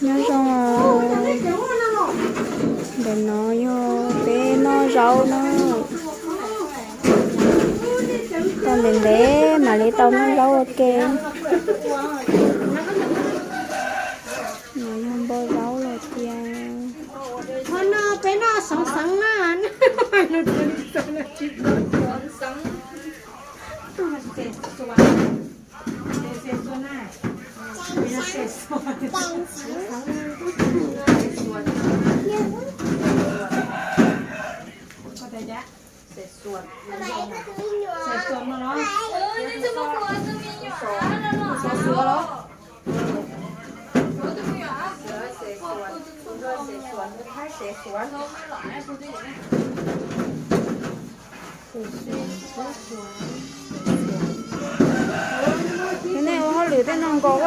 Nyob zoo, ntawm no yog peb noj zaub na. Tau ntev ntev mam li tau noj zaub ua ke. No yog npau zaub los tias. Qhov no peb noj xoov xeev na. Nej ua hauj lwm tej no nkaus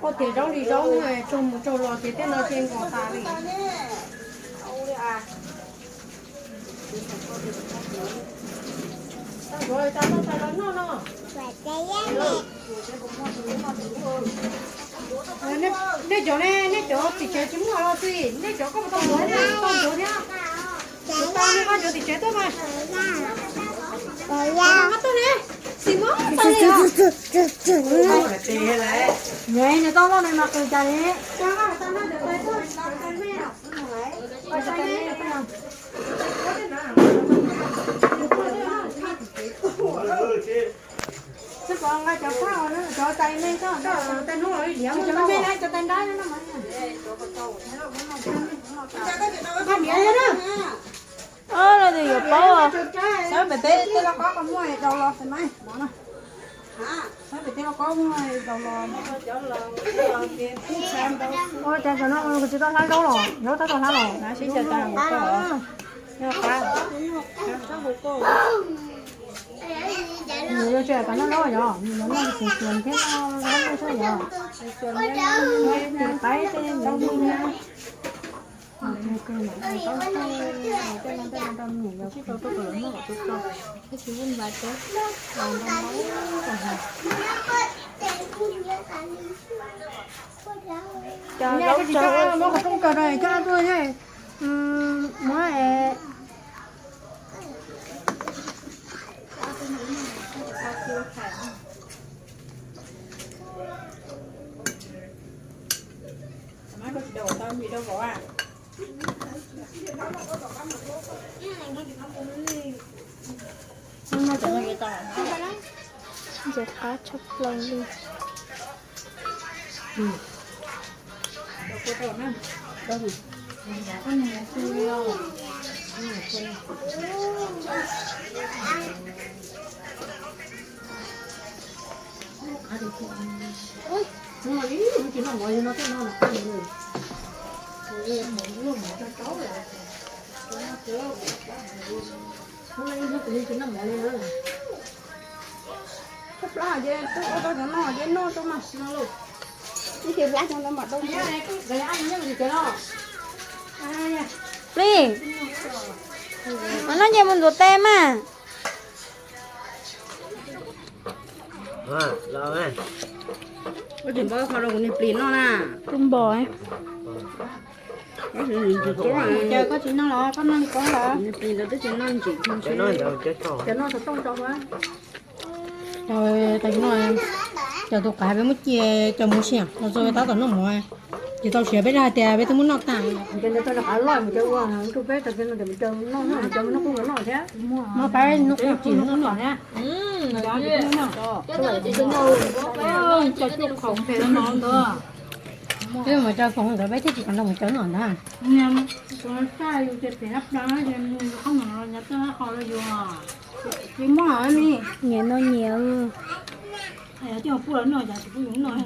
ua tias zaub li zaub, tsaug mus tsaug los ces tej no ces nkaus tas li. Nej cov ne, nej cov tim tsev tsis muaj los xij, nej cov koj mus tau ncuav thiab, tau ncuav thiab. Tau ne, koj ncuav tim tsev tuaj mas. Koj tuaj ne, xis mos tau li os. Nws tau loj na mas qws cas li. Cov tais me, cov tais nrab. Ob, no tus yuav paub. Xav pem teb tej lauj kaub muaj daus los. Ua cas cov no kuv tsis tau hlab zaub los, zaub tab tom hlab los. Nws yuav tsis kam noj zaub yog, nws yuav noj xus xuas thiab noj zaub xwb yog. Tis qaib tej zaub thiab. Muab qhov rooj kaw rau coj tuaj, muab. Ntxim qab tshaj plaws li. Plab ces twb ua tau cov no ces noj tau mas. Ib ce plab cov no mam tau. Plis, mam noj ces mus ntxuav tes mas. Koj tsis npau qhov rau kuv niag plis noj na. Tus npau. Koj tsis noj los koj noj koob los? Niag plis ntawd twb tsis noj ntsim. Cov no xov tooj tso. Cov no, cov tus qav peb muab cia cov mus sia los txog tab tom noj mov. Ces tau siav peb hais tias peb twb muab noj tag. Ces ntawd tau qav loj mus cov ua rau peb tag kis no ces mus cov noj, mus cov noj qub los noj thiab. Muab pab noj qub tsis noj noj thiab. Cov cuj khoom pem no ntawd. Peb mus cov khoom ntawd peb thiaj tsis kam nrog mus cov noj ntag. Tus no xaj yus ces pem hab plab ces nws qhob mus los nyob txoj hab qhov los yus. Tsis muaj li. Nyias noj nyias. Coj pub los noj cas tsis pub yus noj.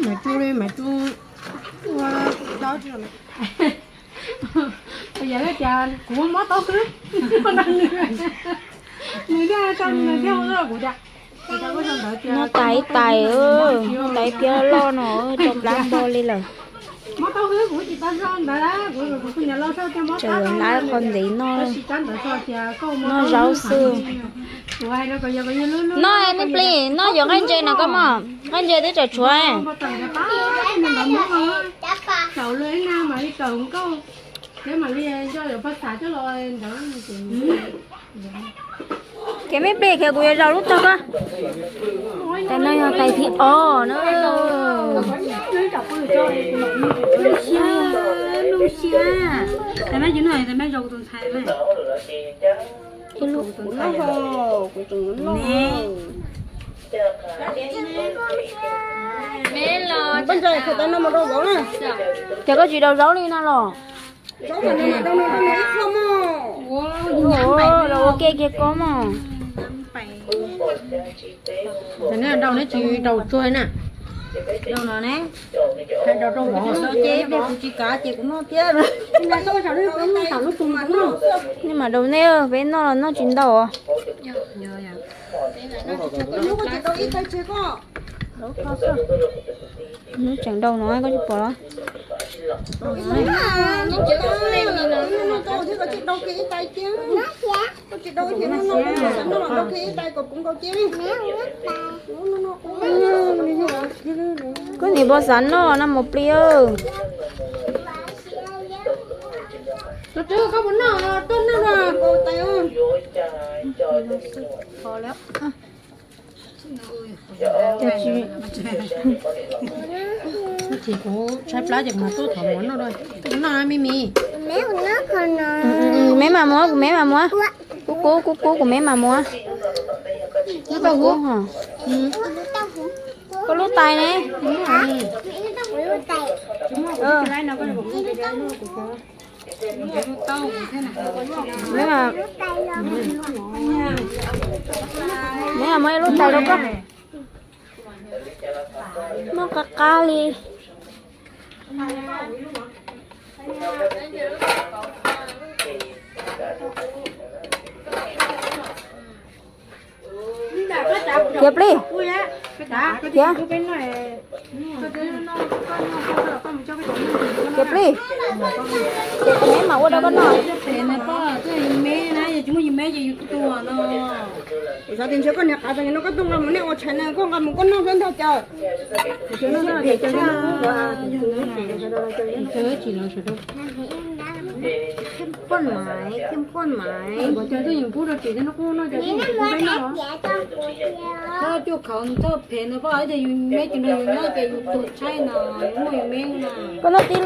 Maiv Tsuj li, Maiv Tsuj ua dab tsi. Yog li cas kuv muab mob tau xwb. Nws thiaj tau nws thiaj hu kuv tias. Noj tais tais, noj tais piab loj no rau plab npo li lawm. Tseem yuav nqa qho ntev noj, noj zaub xwb. Noj, nej plig, noj yuav nqaij ntses no koj mog, nqaij ntses twb tseem tshuav. Kev me plig, kev kuv yuav zaum lub tog koj. Tais no yog tais thib ob na. Ces koj tsis daus zaub li no los? Los ua ke kiag koj mog. Daus ne, tsis daus tsuag na. Daus no ne. Daus rau vov ces kuv tsis kav ces kuv noj thiab. Nej mam daus nej, peb noj los noj tsis ntau. Hnub tseem daus no koj tsis pom los? Koj niam pog xav noj no mus plig. Ces kuv tshaib plab ces kuv mam tuaj thov mov noj, tuaj noj me me. Kuv me mam muab, kuv me mam muab. Kub kub kub kub, kuv me mam muab. Koj lub tais ne? Me mam muab ib lub tais rau koj. Noj qab qab li. Khiav plig. Khiav. Khiav plig. Ces kuv me mam ua rau koj noj. Xyov tias ntshe koj niag qav tas no koj tuaj nqa mus nej ua tshais na, koj nqa mus koj noj xwb ntag cas. Koj noj tib,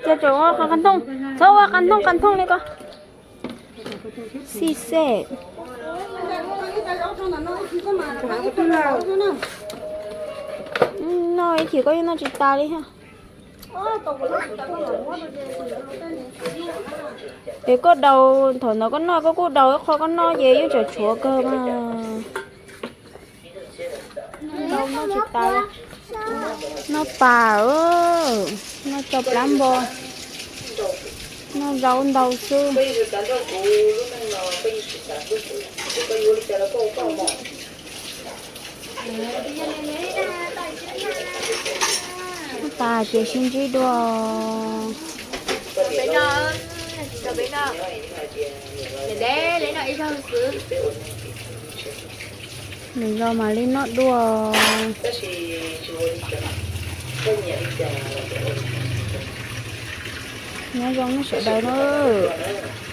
cas tseem ua qhov qab nthooj, txhob ua qab nthooj qab nthooj li koj. Xij xej. Noj ib chim koj yeej noj tsis tas li thiab. Es koj daus, thaum ntawd koj noj koj kuj daus ib qho koj noj ces yeej tseem tshuav kawg mas. Noj pas, noj tso plab npo, noj zaub ntau xwb. Noj pas ces sib ntsib dua. Lwm zaus mam li noj dua. Nyob zoo nej sawv daws nawb.